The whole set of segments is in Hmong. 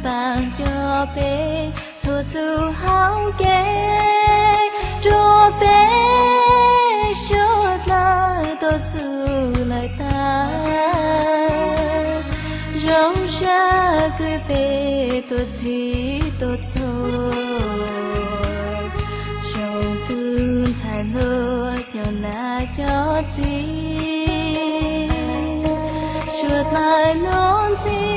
Pab cov peb txhua txhua hauv kev, rau peb suav dlawg tau txhub lawm tag. Zoo sab kwv peb tuaj txhij tuaj txhua, zoo tus ntxhais hluas cov nam cov txiv, suav dlawg nuav ntxiv.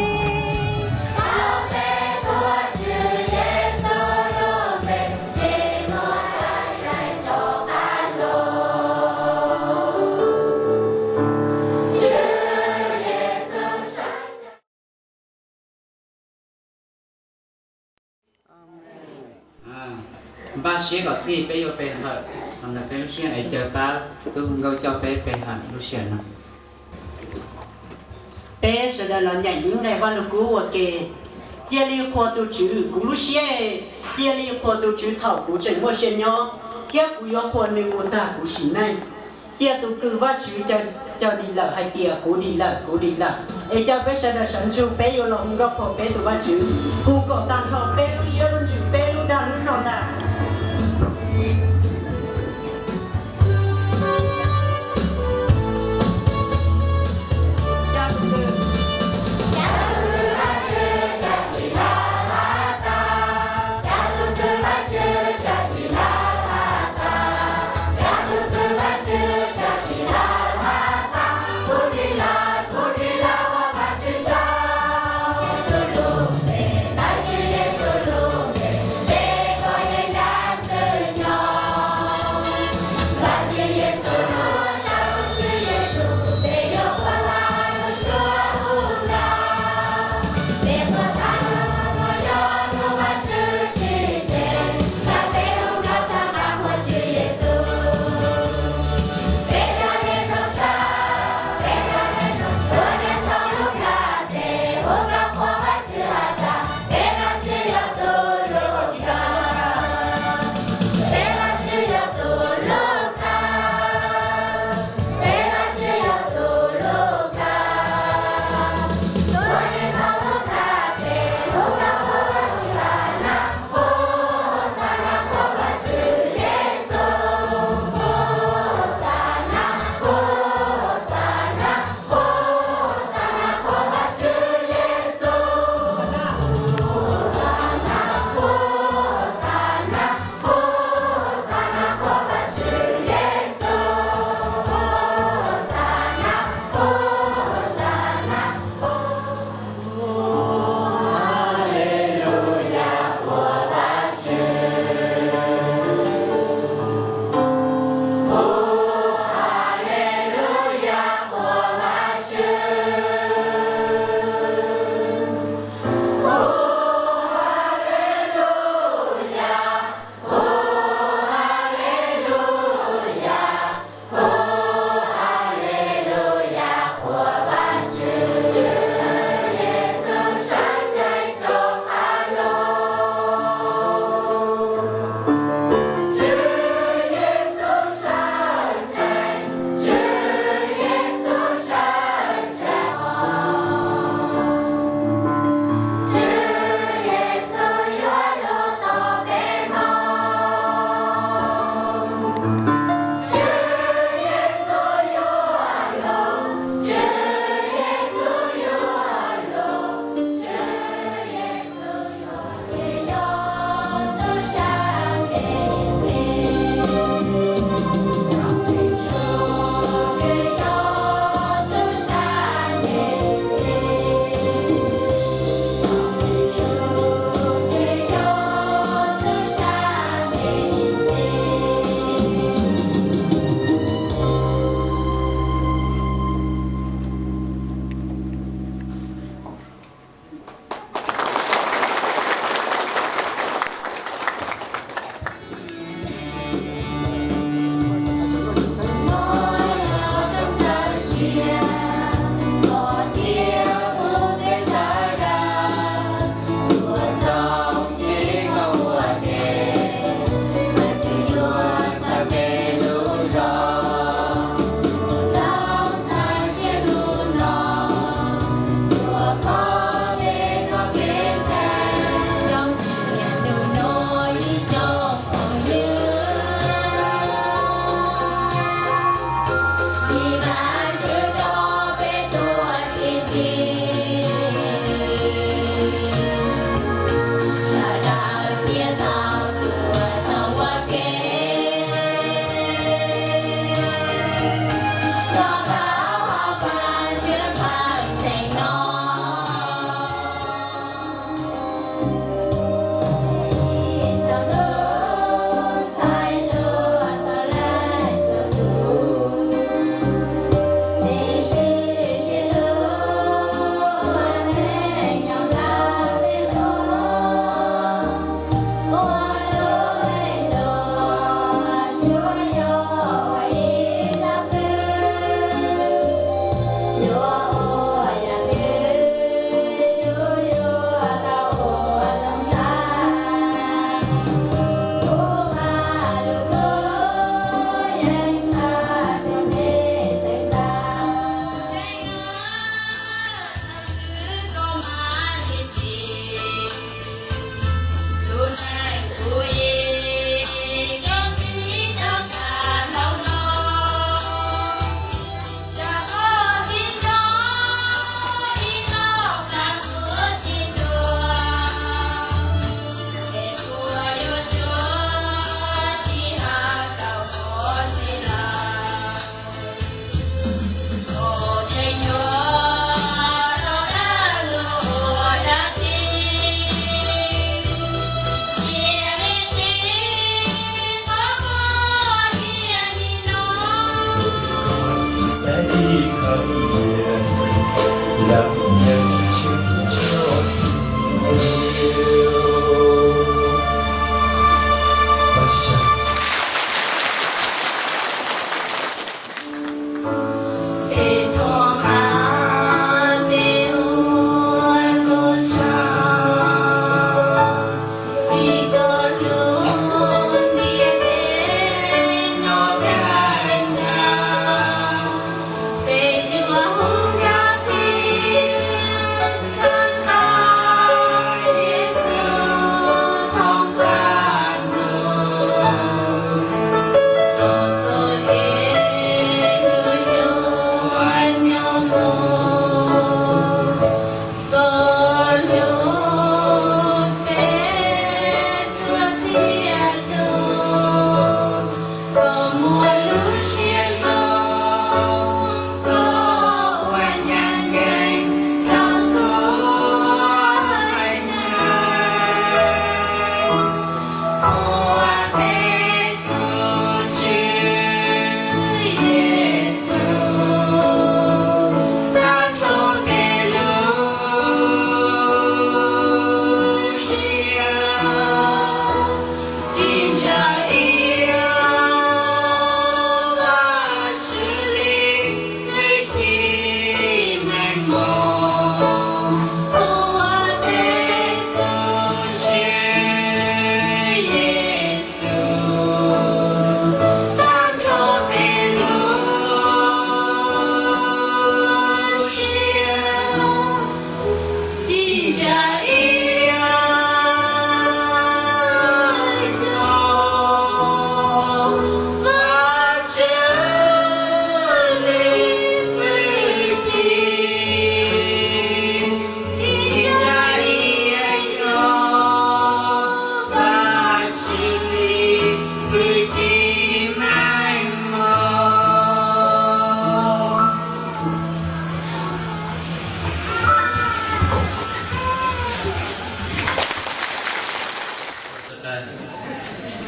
Npaj siab kom txhij peb yuav pe hawm los ntawm peb lub siab es caw pab tub hluas nkauj coj peb pe hawm lub sij hawm no. Peb sawv daws los ncaim ib nqe Vaj Lug Kub ua ke. Cia li qhuas tus Tswv kuv lub siab, cia li qhuas tus Tswv thaum kuv tseem muaj sia nyob, thiab kuv yuav qhuas nws mus tag kuv sim neej. Cia tus kws Vajtswv caw dim lawm hais tias kuv dim lawm, kuv dim lawm. Es caw peb sawv daws sawv ntsug peb yuav los hu nkauj qhuas peb tus Vajtswv, hu kom tag nrho peb lub siab lub ntsws peb lub dag lub zog ntag.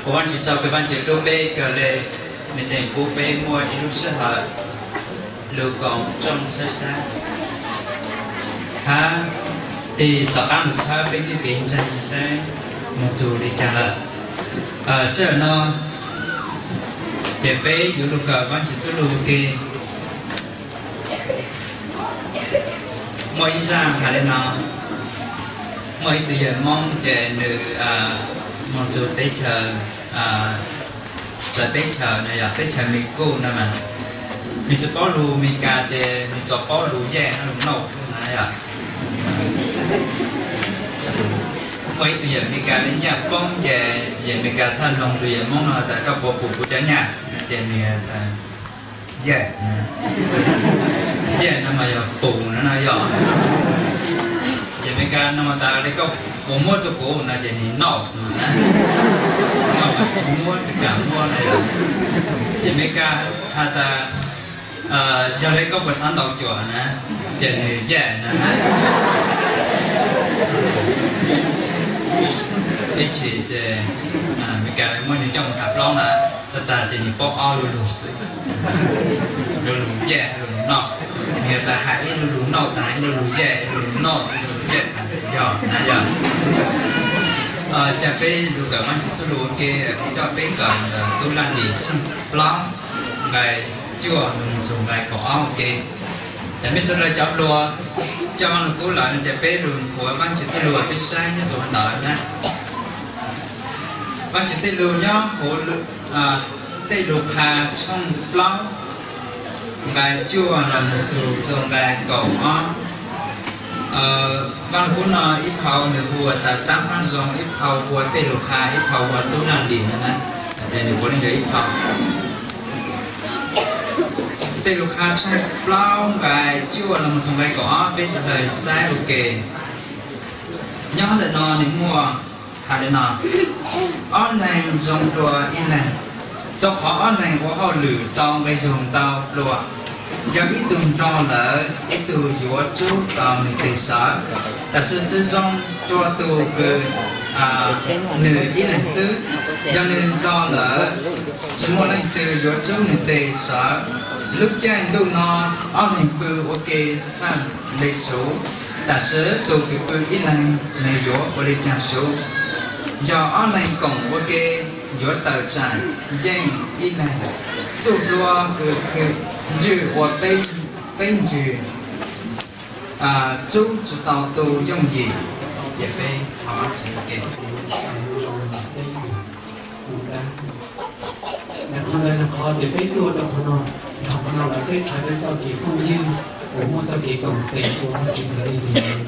Ua Vaajtswv tsaug kws Vaajtswv hlub peb kawg le, nws tseem pub peb muaj ib lub sij hawm lug koom tsoom txhawb sab hab tig tom qaab lug tshawb peb txuj kev ntseeg saib moog txug le caag lawm. Sij hawm no ces peb yuav lug kawm Vaajtswv txuj lug ua ke. Muaj ib zaaj has le no, muaj ib tug yawg Moob ces nws moog txug teb chaws, txawv teb chaws no yog teb chaws Mes Kas no mas, nws tsi paub lug Amelikas ces nws tsuas paub lug yes hab lug no xwb na yog. Muaj ib tug yawm Amelikas le nyaj poob ces yawm Amelikas txhaj noog tug yawm Moob no tas koj puas pum kuv cov nyaj no ces nws tas yes, yes no mas yog pum no no yog. Yawm Amelikas noog tas le koj puas muab rua kuv no ces nws no no na, no mas tsi muab tsi kam muab no yog. Yawm Amelikas has tas yog le koj puas xaav ntaus cuam na, ces nws yes no na. Ib tshim ces Amelikas muab nws coj moog tham plaub na, tag tag ces nws paub ob lu lug xwb, lu lug yes lu lug no. Nws tas has ib lu lug no tas ib lu lug yes, ib lu lug no ib lu lug yes tas yog na yog. Ca peb lug kawm Vaajtswv txuj lug ua ke, coj peb kawm Tub Laj Lim tshooj plaub nqai cuaj lug txug nqai kaum ob ua ke. Yog mej suav dlawg cov hluas coj Vaaj Lug Kub lawm no ces peb lug nthuav Vaajtswv txuj lug peb saib nyob rua ntawd na. Vaajtswv txuj lug nyob huv tej lug qha tshooj plaub nqai cuaj lug txug rua nqai kaum ob. Vaaj Lug Kub no ib phau nws hu ua tas Taab Phaab Zoo, ib phau hu ua tej lug qha, ib phau hu ua Tub Laj Lim no na. Ces nws puav leej yog ib phau. Tej lug qha tshooj plaub nqai cuaj lug txug nqai kaum ob peb suav dlawg saib ua ke. Nyob ntawm no nws muaj has le no, ob leeg zoo dua ib leeg, rua qhov ob leeg ua hauj lwm tau nqe zug ntau dlua. Yog ib tug nrog lawm, ib tug yuav rub tau nws tes sawv. Tam sim tsi zoo rua tug kws nws ib leeg xwb. Yog nws nrog lawm, tsi muaj leej twg yuav rub nws tes sawv. Lub caij ntuj no, ob leeg pw ua ke txhaj le suv, tab sis tus kws pw ib leeg, nws yuav ua le caag suv? Yog ob leeg koom ua ke, yuav tawm tsam yeej ib leeg. Txuj hlua kws khwv ntswg ua peb ntswg, tsub tsi tau tu yooj yim. Ces peb thov Vajtswv ua ke. Qhov ntawd yog qhov tias peb tuaj rau qhov no, dhau qhov no lawm peb rhais peb txoj kev phooj ywg uas muaj txoj kev koom tes ua Vajtswv tes dej tes num.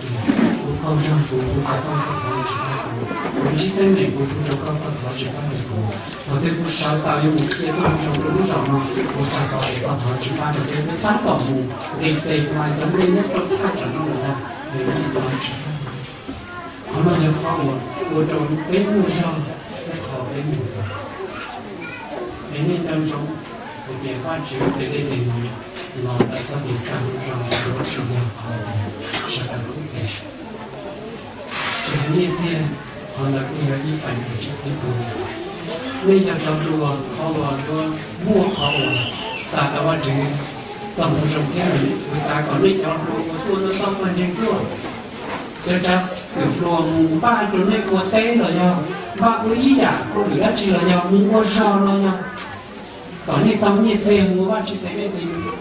Kuv qaug zog kuv, kuv txhais koj, koj thov Vajtswv pab kuv. Kuv ntsib teeb meem kuv pub rau koj, koj thov Vajtswv pab rau kuv. Thaum twg kuv sawv tau yuav mus qhia txoj moo zoo rau lub zos no, kuv xav xov ces koj thov Vajtswb pab rau peb, peb tab tom mus nqis tes mas cov me nyuam rau thaj tsam no lawm ntag, es nej thov Vajtswb pab. Qhov no yog qhov uas ua rau peb muaj zog, peb qhov peb mus tau. Es nej nco ntsoov hais tias Vajtswb tes dej tes num los ntawm txoj kev xav zoo rau Vajtswb yog qhov sawv daws kub tes. Tsis hais nyiaj txiag, qhov ntawd kuj yog ib feem uas tsis pub. Nej yog cov hluas, qhov uas yuav muaj qhov uas xav tau Vajtswb txoj moo zoo thiab, kuv xav kom nej cov hluas uas tuaj no tau pawg ntseeg tuaj, cov tsav xwm hluas mus npaj rau nej ua teb los yog npaj ua ib yam hauj lwm dab tsi los yog mus ua zog los yog kom nej tau nyiaj txiag mus ua Vajtswb tes dej tes num.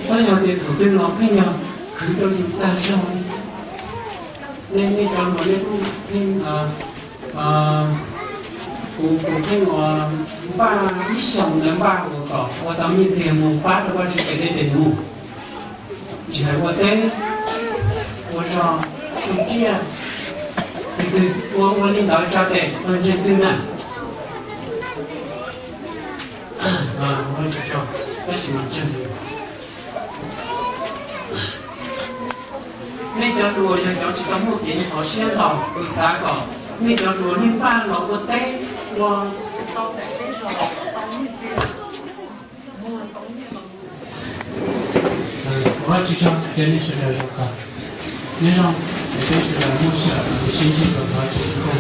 Txhob yog tias thaum twg los pheej yog khwv rau yus tag zog li. Nej, nej cov hluas nej kuj pheej, kuv, kuv pheej ua npaj ib xyoos ntawd npaj ua kom ua tau nyiaj txiag mus pab rau Vajtswv tes dej tes num. Tsis hais ua teb, ua zog, tu tsiaj, tus twg ua ua li ntawd tso tes pawg ntseeg twg na. Tab sis mas tsawg li. Nej cov hluas yog cov tsis tau muaj kev ntxhov siab ntau, kuv xav kom nej cov hluas nej npaj los ua teb, ua tau daim teb zog, tau nyiaj txiag. Ua Vajtswv tsaug, cia nej sawv daws zoo kawg, nyob zoo, es peb sawv daws muaj sij hawm los sib ntsib dua, thov Vajtswv koj